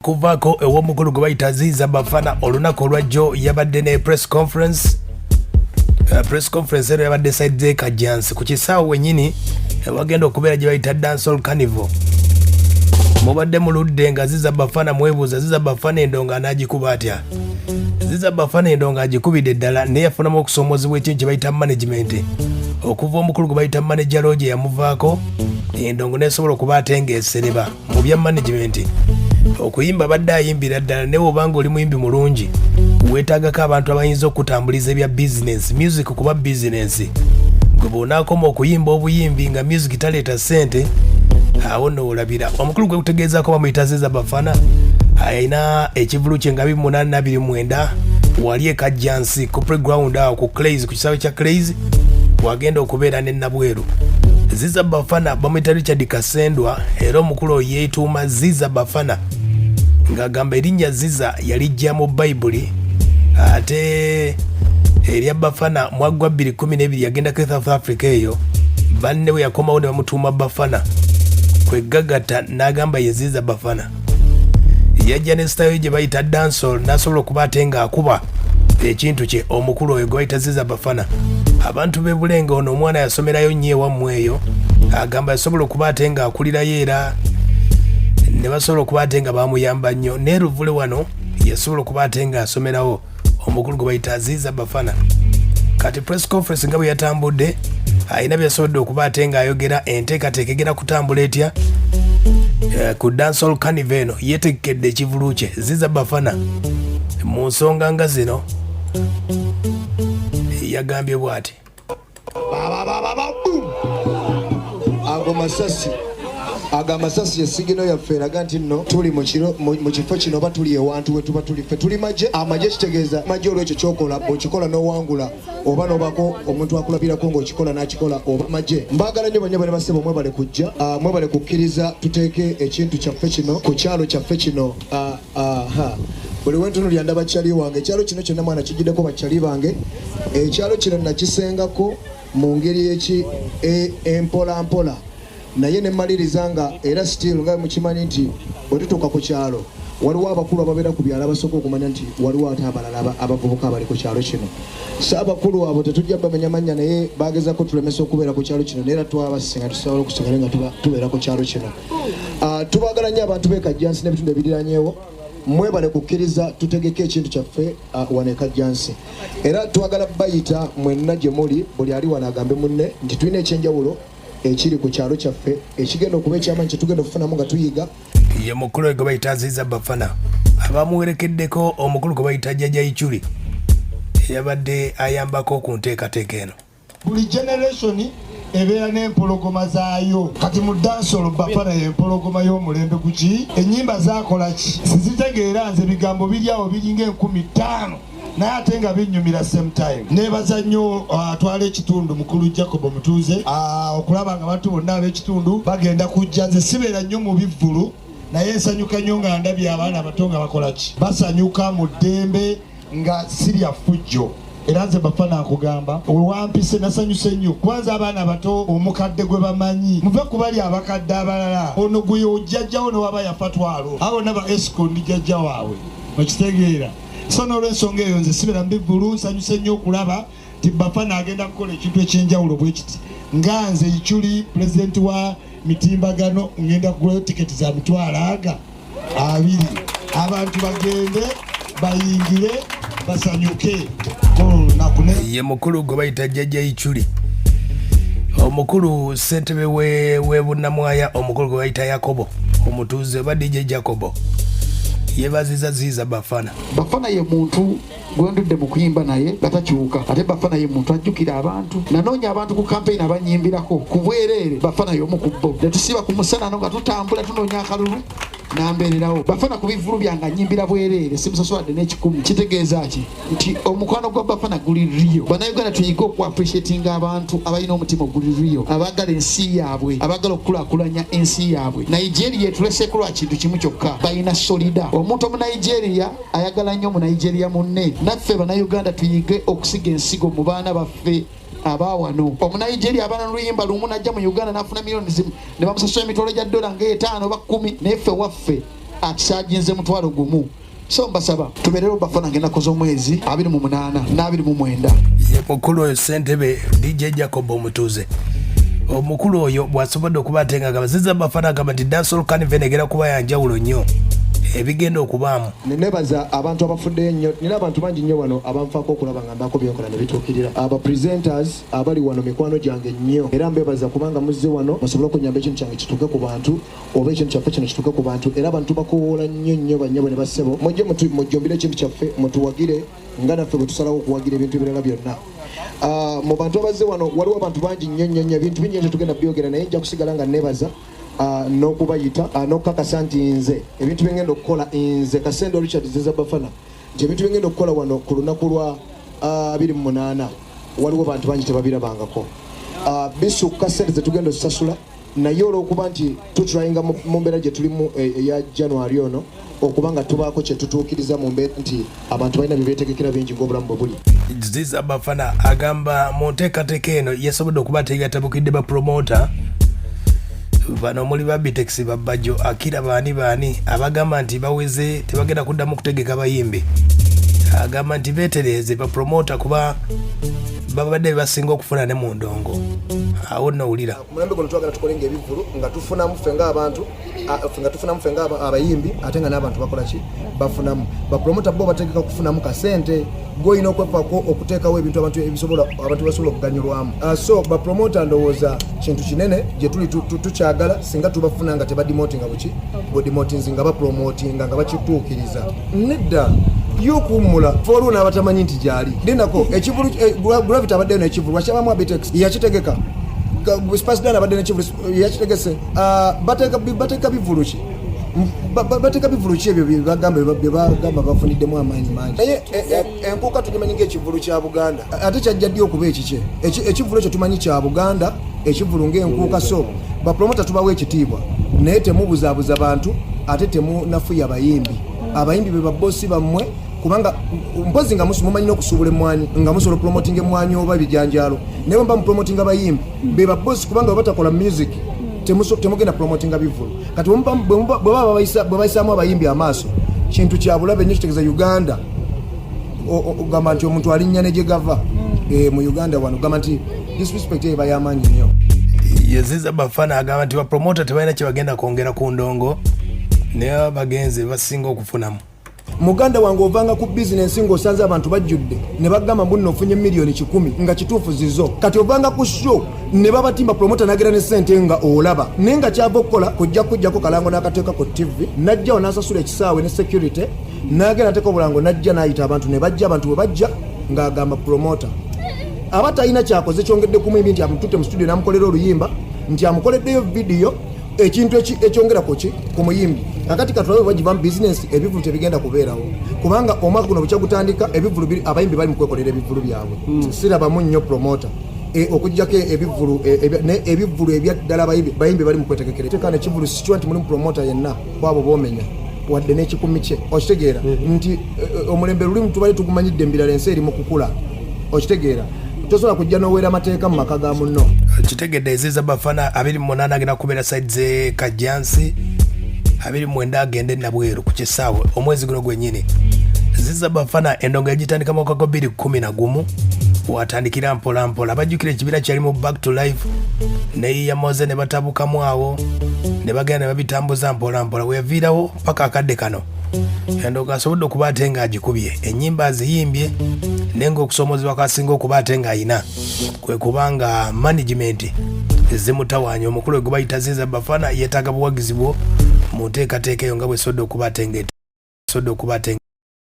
Kuvaako ew'omukulu gwe bayita Ziza Bafana. Olunaku olwajjo yabadde ne press conference. Press conference ero yabadde side z'e Kajjansi ku kisaawe wenyini wagenda okubeera gye bayita Dancehall Carnival. Mubadde muludde nga Ziza Bafana mwebuuza, Ziza Bafana endongo anaagikuba atya? Ziza Bafana endongo agikubidde ddala, naye yafunamu okusoomozebwa ekintu kye bayita management. Okuva omukulu gwe bayita manager Roger yamuvaako, endongo nesobola okuba ate ng'esereba mu bya management. Okuyimba abadde ayimbira ddala, naye obanga oli muyimbi mulungi, weetaagako abantu abayinza okutambuliza ebya bizinensi, music kuba bizinensi. Gwe bw'onaakoma okuyimba obuyimbi nga music taleeta ssente, awo nno olabira. Omukulu gwe kutegeezaako bamuyita Ziza Bafana, alina ekivulu kye nga 2829 wali e Kajjansi ku playground awo ku Clays, ku kisaawe kya Clays wagenda okubeera ne Nabweru. Ziza Bafana bamuyita Richard Kasendwa, era omukulu oyo yeetuuma Ziza Bafana ng'agamba erinnya Ziza yalijja mu Bayibuli, ate erya Bafana mwaggwa 2012 yagendako e South Africa. Eyo banne bwe yakomawo ne bamutuuma Bafana, kwegagatta n'agamba ye Ziza Bafana. Yajja ne sitayo gye bayita dancehall, n'asobola okuba ate ng'akuba ekintu kye. Omukulu oyo gwe bayita Ziza Bafana, abantu b'e Bulenga, ono omwana yasomerayo nnyo ewammwe eyo, agamba yasobola okuba ate ng'akulirayo era ne basobola okuba ate nga bamuyamba nnyo. Ne Luvule wano yasobola okuba ate ng'asomerawo omukulu gwe bayita Ziza Bafana. Kati press conference nga bwe yatambudde, alina byasobodde okuba ate ng'ayogera, enteekateeka egenda kutambula etya ku Dancehall Carnival eno. Yeetegekedde ekivulu kye Ziza Bafana. Mu nsonga nga zino yagambye bw'ati: Ago masasi, ago amasasi ye signal yaffe eraga nti nno tuli mu kifo kino oba tuli ewantu we tuba tuli. Ffe tuli magye. Amagye kitegeeza magye. Olwekyo kyokola bw'okikola n'owangula oba n'obako omuntu akulabirako ng'okikola n'akikola, oba magye. Mbaagala nnyo bannyabo ne bassebo. Mwebale kujja. Mwebale kukkiriza tuteeke ekintu kyaffe kino ku kyalo kyaffe kino. Aha. Buli wentunulira ndaba kyali wange. Ekyalo kino kyonna mwana kijjuddeko bakyali bange. Ekyalo kino nakisengako mu ngeri eki empola mpola, naye nemmaliriza nga era still nga mukimanyi nti bwe tutuuka ku kyalo waliwo abakulu ababeera ku byalo abasooka okumanya nti waliwo ate abalala abavubuka abali ku kyalo kino. So abakulu abo tetujja bamenya mannya, naye bagezako tulemesa okubeera ku kyalo kino, naye era twabasinga tusobola okusigala nga tubeera ku kyalo kino. Tubaagala nnyo abantu b'e Kajjansi n'ebitundu ebiriranyeewo. Mwebale kukkiriza tutegeke ekintu kyaffe wano e Kajjansi, era twagala bayita mwenna gye muli, buli ali wano agambe munne nti tulina ekyenjawulo ekiri ku kyalo kyaffe ekigenda okuba ekyamaanyi kyetugenda okufunamu nga tuyiga. Ye mukulu gwe bayita Aziza Bafana. Abamuwerekeddeko omukulu gwe bayita Jjajja Ichuli, eyabadde ayambako ku nteekateeka eno. Buli generation ebeera n'empologoma zaayo. Kati mu dancehall Bafana y'empologoma y'omulembe. Kuki ennyimba zakola ki sizitegeera nze, ebigambo biri awo biringa 5000, naye ate nga binyumira same time. Nebaza nnyo atwala ekitundu, mukulu Jacob Omutuuze, okulaba nga abantu bonna ab'ekitundu bagenda kujja. Nze sibeera nnyo mu bivvulu, naye nsanyuka nnyo nga ndabye abaana abato nga bakola ki, basanyuka mu ddembe nga sirya ffujjo. Era nze Bafana nkugamba, wewampise nasanyuse nnyo, kubanza abaana abato omukadde gwe bamanyi. Muve ku bali abakadde abalala, ono gwe ojjajjawo newaba yafa twalo, abo bonna ba esco ndi jjajja waabwe, okitegeera? So n'olwensonga eyo nze sibeera mu bivvulu, nsanyuse nnyo okulaba nti Bafana agenda kukola ekintu ekyenjawulo bwe kiti. Nga nze Ichuli, pulezidenti wa mitimbagano, ngenda kugulayo tiketi za 20,000, abantu bagende bayingire basanyuke olunaku. Ye mukulu gwe bayita Jjajja Ichuli, omukulu ssentebe we Bunnamwaya, omukulu gwe bayita Yakobo omutuuze oba DJ Jacobo, yebaziza Ziza Bafana. Bafana ye muntu gwendudde mu kuyimba naye nga takyuka. Ate Bafana ye muntu ajjukira abantu. Nanoonya abantu ku campaign abanyimbirako ku bwereere, Bafana y'omu ku bo. Ne tusiba ku musanano nga tutambula tunoonya akalulu, nambeererawo. Bafana ku bivvulu byange anyimbira bwereere, simusasulwadde n'ekikumi. Kitegeeza ki? Nti omukwano gwa Bafana guli real. Bannayuganda tuyige okuappreciatinga abantu abalina omutima oguli real, abaagala ensi yaabwe, abaagala okukulaakulanya ensi yaabwe. Nigeria etuleseeko lwa kintu kimu kyokka, balina solida. Omuntu Omunigeria ayagala nnyo Omunigeria munne. Naffe Bannayuganda tuyige okusiga ensigo mu baana baffe abawano. Omunigeria abaana luyimba lumu najja mu Uganda n'afuna miliyoni zimu ne bamusasula emitwalo gya dola ng'etaano oba 10, naye ffe waffe Akikyajinze 10,000. So mbasaba tubeerewo Bafana ng'ennaku z'omwezi 28 n'29. Ye mukulu oyo ssentebe DJ Jacob omutuuze omukulu oyo bw'asobodde okuba ate nga agamba Ziza Bafana agamba nti dancehall carnival egenda kuba ya njawulo nnyo ebigenda okubaamu. Nebaza abantu abafuddeyo ennyo. Nina abantu bangi nnyo wano abanfaako okulaba nga mbaako byenkola ne bituukirira. Aba presenters abali wano mikwano gyange nnyo era mbebaza kubanga muzze wano musobole okunyamba ekintu kyange kituuke ku bantu oba ekintu kyaffe kino kituuke ku bantu. Era abantu bakowoola nnyo nnyo, bannyabo ne bassebo, mujje mujjumbire ekintu kyaffe, mutuwagire nga naffe bwe tusalawo okuwagira ebintu ebirala byonna. Mu bantu abazze wano waliwo abantu bangi nnyo nnyo nnyo. Ebintu bingi tetugenda byogera, naye nja kusigala nga nebaza n'okubayita, n'okukakasa nti nze ebintu byengenda okukola, nze Kasendo Richard Ziza Bafana, nti ebintu byengenda okukola wano ku lunaku lwa 28 waliwo bantu bangi tebabirabangako. Bisukka sente zetugenda osasula, naye olw'okuba nti tutryinga mu mbeera gye tulimu eya January ono okuba nga tubaako kye tutuukiriza mu mbeera nti abantu balina bye beetegekera bingi ng'obulamu bwe buli. Ziza Bafana agamba mu nteekateeka eno yasobodde okuba ate yatabukidde ba promoter bano omuli ba Bitex, Babbajo, Akira, baani baani abagamba nti baweze tebagenda kuddamu kutegeka bayimbi. Agamba nti beetereeze ba promoter kuba babadde bebasinga okufuna ne mu ndongo. Awo nno wulira. Ku mulembe guno twagala tukole ng'ebivvulu nga tufunamu ffe ng'abantu, ffe nga tufunamu ffe ng'abayimbi, ate nga n'abantu bakola ki, bafunamu. Bapromota bo bategeka kufunamu kasente, gw'olina okwefaako okuteekawo ebintu abantu ebisobola abantu basobola okuganyulwamu. So bapromota ndowooza kintu kinene gye tuli, tukyagala singa tubafuna nga tebadimotinga buki budimotinzi, nga bapromotinga nga bakituukiriza. Nedda y'okuwummula fe waliwo n'abatamanyi nti gyali lindako ekivulu. Gravity abaddeyo n'ekivulu lwakyabamu Abitex yakitegeka. Spice Diana abadde n'ekivulu yakitegese. Bateeka bivulu ki? Bateeka bivulu ki ebyo bye bagamba bafuniddemu amaanyi mangi? Naye Enkuuka tugimanyi ng'ekivulu kya Buganda, ate kyajja ddi okuba ekikye? Ekivulu ekyo tumanyi kya Buganda, ekivulu ng'Enkuuka. So bapromota tubawa ekitiibwa, naye temubuzaabuza bantu ate temunafuya bayimbi. Abayimbi be babosi bammwe, kubanga mpozi nga mumanyi n'okusuubula emmwanyi, nga musobola opromotinga emmwanyi oba ebijanjaalo, naye bwe muba mupromotinga bayimbi, be babosi, kubanga bwe batakola music temugenda promotinga bivulu. Kati bwe baba bwe bayisaamu abayimbi amaaso, kintu kya bulabe nnyo. Kitegeeza Uganda ogamba nti omuntu alinnya ne gye gava. Mu Uganda wano ogamba nti disrespect eba y'amaanyi nnyo. Ye Ziza Bafana agamba nti bapromota tebalina kye bagenda kwongera ku ndongo, naye bagenze basinga okufunamu. Muganda wange, ovanga ku bizinensi ng'osanze abantu bajjudde ne bagamba mbu nno ofunye 100,000,000, nga kituufu zizo. Kati ovanga ku show ne babatimba, promota nagera ne sente nga olaba, naye nga kyava okukola kujja kujjako kalango n'akateeka ku TV, najjawo n'asasula ekisaawe ne security, n'agenda nateeka obulango, najja n'ayita abantu ne bajja. Abantu bwe bajja ng'agamba promota aba talina kyakoze kyongedde ku muyimbi nti amututte mu studio n'amukolera oluyimba, nti amukoleddeyo vidiyo, ekintu ekyongera kuki ku muyimbi. Kakati katulabe bagiva mu bizinesi, ebivulu tebigenda kubeerawo, kubanga omwaka guno bukya gutandika ebivulu abayimbi bali mu kwekolera ebivulu byabwe. Sirabamu nnyo promota okuggyako ebivulu ebivulu ebyaddala abayimbi bali mu kwetegekera. Tekana ekivulu sikiwa nti mulimu promota yenna kwabo boomenya wadde n'ekikumi kye. Okitegeera nti omulembe lulimu tubale tugumanyidde embirala, ensi eri mu kukula. Okitegeera, tosobola kujja n'oweera amateeka mu maka ga munno. Kitegedde, Ziza Bafana 28 agenda kubeera side ze Kajjansi, 29 agende Nabweru ku kisaawe omwezi guno gwennyini. Ziza Bafana endongo yagitandika mu mwaka gwa 2011, watandikira mpola mpola. Bajjukira ekibiina kyali mu Back to Life neyiya Moze ne batabukamu awo ne bagenda ne babitambuza mpola mpola, weyaviirawo paka akadde kano. Endongo asobodde okuba ate ng'agikubye, ennyimba aziyimbye, naye ng'okusoomozebwa kwasinga okuba ate ng'ayina kwe kubanga management zimutawaanya. Omukulu gwe bayita Ziza Bafana yeetaaga buwagizi bwo mu nteekateeka eyo nga bwesobodde okuba ate nga esobodde okuba ate.